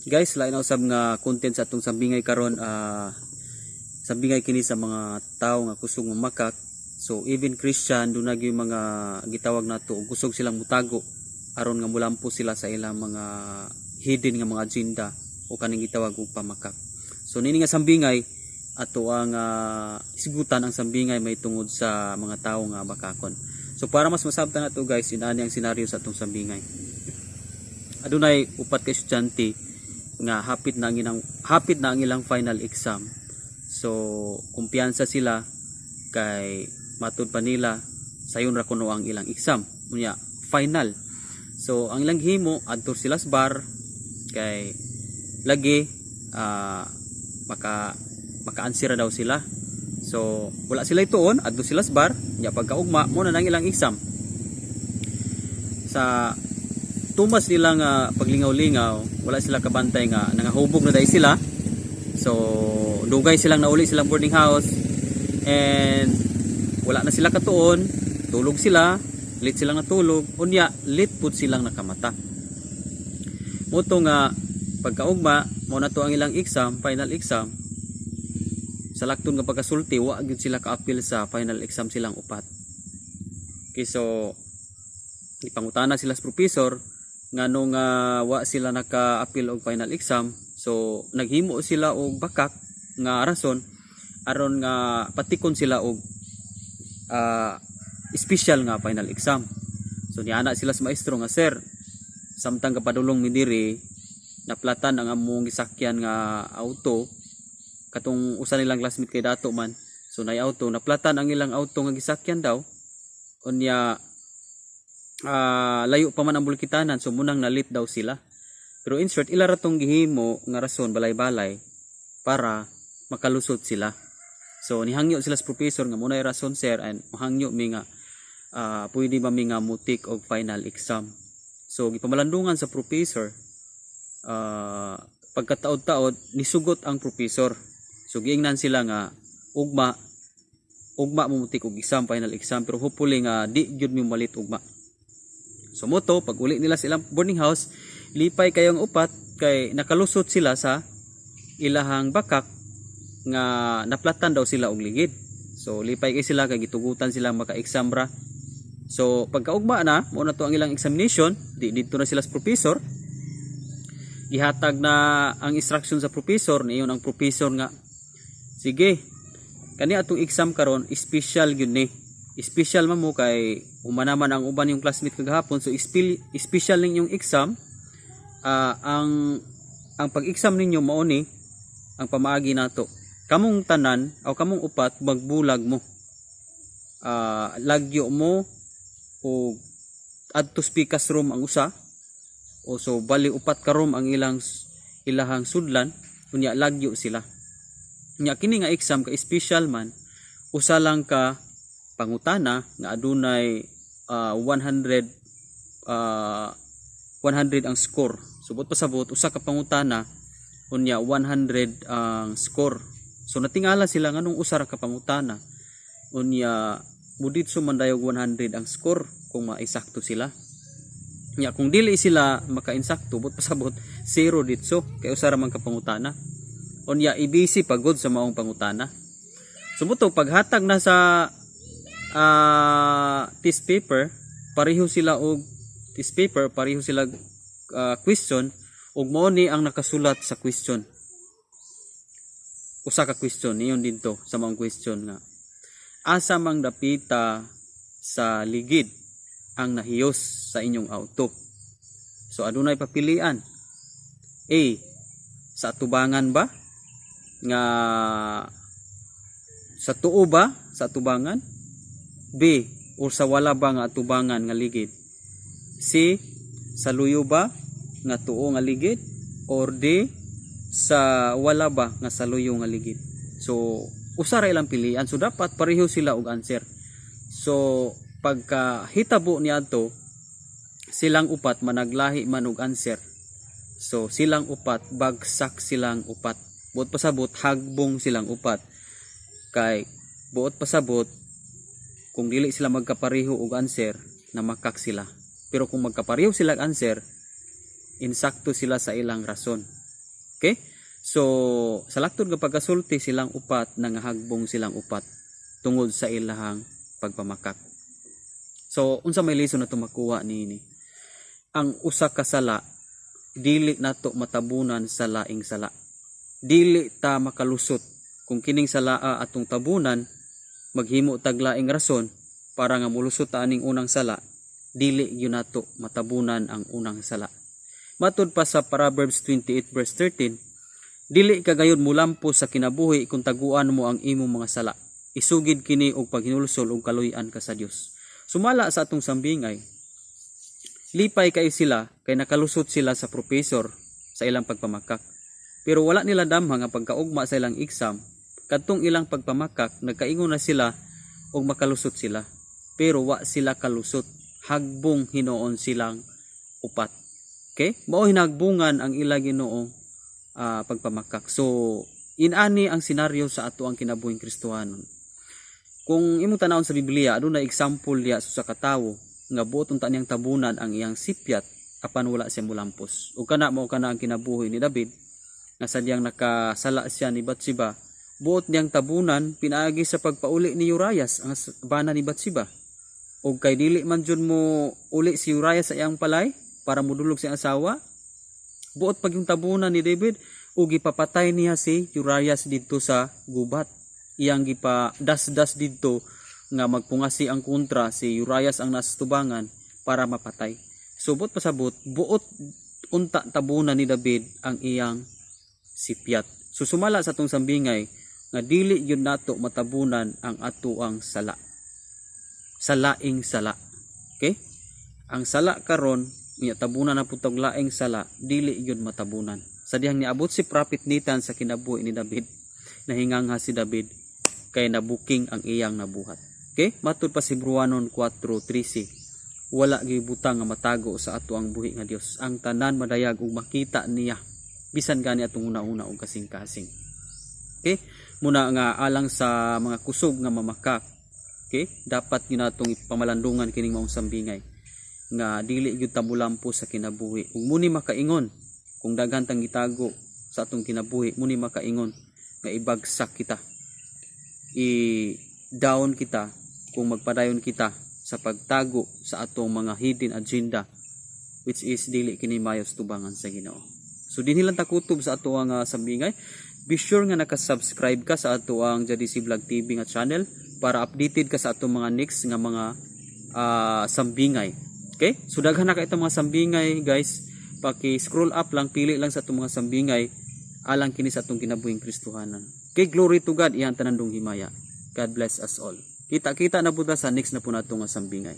Guys, lain na usab nga content sa atong sambingay karon, sambingay kini sa mga tao nga kusog mamakak. So even Christian, duna gyud mga gitawag nato og kusog silang mutago aron nga mulampo sila sa ilang mga hidden nga mga agenda o kaning gitawag og pamakak. So nini nga sambingay, ato ang isgutan ang sambingay may tungod sa mga tao nga bakakon. So para mas masabtan nato, guys, inani ang senaryo sa atong sambingay. Adunay upat ka estudyante nga hapit na ang ilang final exam. So kumpiyansa sila kay matud pa nila sayon ra kuno ang ilang exam. Unya final. So ang ilang gihimo, adto sila sa bar kay lagi maka-answer daw sila. So wala sila ituon, adto sila sa bar, nya pagkaugma mo na nang ilang exam. Sa tumas nila nga paglingaw-lingaw, wala sila kabantay nga nangahubog na dahil sila. So dugay silang nauli silang boarding house and wala na sila katuon, tulog sila, late silang natulog, unya late pud silang nakamata. Mao to nga pagkaugma, mo na to ang ilang exam, final exam. Sa lakton nga pagkasulti, wa gyud sila kaapil sa final exam silang upat. Okay, so ipangutana sila sa professor ngano nga wa sila naka-apil og final exam. So naghimo sila og bakak nga rason aron nga patikon sila og special nga final exam. So niana sila sa maestro nga, "Sir, samtang kapadulong mi diri, naplatan ang among gisakyan nga auto," katong usa nilang classmate kay dato man. So nay auto, naplatan ang ilang auto nga gisakyan daw, unya layo pa man ang Bulkitanan, so munang nalit daw sila. Pero in short, ila ra tong gihimo nga rason, balay-balay, para makalusot sila. So nihangyo sila sa professor nga, "Munay rason, sir, and mahangyo mi nga pwede ba mi nga mutik og final exam?" So gipamalandungan sa professor, pagkataod-taod nisugot ang professor. So giingnan sila nga ugma ugma mo mutik og exam, final exam, pero hopefully nga di gyud mi malit ugma. So mo to, pag uli nila sa ilang boarding house, lipay kayong upat kay nakalusot sila sa ilahang bakak nga naplatan daw sila og ligid. So lipay kay sila kay gitugutan sila maka-exam ra. So pagkaugma na, mo na to ang ilang examination, di didto na sila sa professor. Gihatag na ang instruction sa professor, niyon ang professor nga, "Sige, kani atong exam karon special gyud ni. Special man mo kay human naman ang uban yung classmate kagahapon, so special ninyong exam. Ang pag-exam ninyo, mao ni ang pamaagi nato. Kamong tanan o kamong upat, magbulag mo. Lagyo mo o adto speakers room ang usa." O so bali upat ka room ang ilang ilahang sudlan, unya lagyo sila. Unya kini nga exam kay special man, usa lang ka pangutana nga adunay 100 100 ang score. Subot pasabot, usa ka pangutana, unya 100 ang score. So natingala sila nganong usa ra ka pangutana, unya muditso man dayog 100 ang score kung maisakto sila. Nya kung dili sila maka-insakto, bot pasabot zero ditso kay usa ra man ka pangutana. Unya ibisi pagod sa maong pangutana. So mo to, paghatag na sa test paper, pareho sila og test paper, pareho sila question, ug mao ni ang nakasulat sa question. Usa ka question niyon didto sa maong question nga, "Asa mang dapita sa ligid ang nahiyos sa inyong auto?" So adunay papilian. A, sa atubangan ba nga, sa tuo ba sa atubangan? B, or sa wala ba nga atubangan nga ligid? C, sa luyo ba nga tuo nga ligid? Or D, sa wala ba nga sa luyo nga ligid? So usa ra ilang pilian, so dapat pareho sila og answer. So pagka hitabo niadto, silang upat managlahi man og answer. So silang upat bagsak, silang upat, buot pasabot hagbong silang upat, kay buot pasabot kung dili sila magkapareho og answer, namakak sila. Pero kung magkapareho sila og answer, insakto sila sa ilang rason. Okay? So, sa laktod nga pagkasulti, silang upat nangahagbong, silang upat tungod sa ilahang pagpamakak. So, unsa may lesson nato makuha niini? Ang usa ka sala, dili nato matabunan sa laing sala. Dili ta makalusot kung kining sala atong tabunan, maghimo tag laing rason para nga mulusot ta aning unang sala, dili gyud nato matabunan ang unang sala. Matud pa sa Proverbs 28 verse 13, dili ka gayud mulampos sa kinabuhi kung taguan mo ang imong mga sala. Isugid kini og paghinulsol ug kaluy-an ka sa Dios. Sumala sa atong sambingay, lipay kay sila kay nakalusot sila sa professor sa ilang pagpamakak. Pero wala nila damha nga pagkaugma sa ilang exam, kadtong ilang pagpamakak, nagkaingon na sila og makalusot sila. Pero wa sila kalusot. Hagbong hinuon silang upat. Okay? Mao hinagbungan ang ila Ginoo pagpamakak. So, inani ang senaryo sa ato ang kinabuhing Kristohanon. Kung imong tanawon sa Biblia, aduna example diya sa katawo nga buot unta niyang tabunan ang iyang sipyat apan wala siya mulampos. Ug kana mao kana ang kinabuhi ni David nga sadyang nakasala siya ni Bathsheba, buot niyang tabunan pinaagi sa pagpauli ni Urias ang bana ni Bathsheba. Og kay dili man jud mo uli si Urias sa iyang palay para modulog sa iyang asawa, buot pag yung tabunan ni David ug gipapatay niya si Urias didto sa gubat. Iyang gipa das-das didto nga magpungasi ang kontra, si Urias ang nasa tubangan para mapatay. So buot pasabot, buot unta tabunan ni David ang iyang sipyat. So sumala sa atong sambingay nga dili gyud nato matabunan ang atoang sala sa laing sala. Okay? Ang sala karon, nya tabunan na pud tog laing sala, dili gyud matabunan. Sa dihang niabot si Prophet Nathan sa kinabuhi ni David, nahingangha si David kay nabuking ang iyang nabuhat. Okay? Matud pa si Hebrewanon 4:13, wala gyud butang nga matago sa ato ang buhi nga Dios. Ang tanan madayag ug makita niya bisan gani atong una-una og kasing-kasing. Okay? Muna nga alang sa mga kusog nga mamakak, okay? Dapat gyud natong ipamalandungan kining maong sambingay nga dili gyud ta mulampos sa kinabuhi. Ug muni makaingon kung daghan tang gitago sa atong kinabuhi, muni makaingon nga ibagsak kita. I-down kita kung magpadayon kita sa pagtago sa atong mga hidden agenda, which is dili kini mayos tubangan sa Ginoo. So dinhi lang ta kutob sa ato ang sambingay. Be sure nga naka-subscribe ka sa ato ang Jadisi Vlog TV nga channel para updated ka sa atong mga next nga mga sambingay. Okay? So daghan na kay itong mga sambingay, guys. Paki-scroll up lang, pili lang sa atong mga sambingay alang kini sa atong kinabuhing Kristohanan. Okay, glory to God, iyang tanan himaya. God bless us all. Kita-kita na po ta sa next na po nato nga sambingay.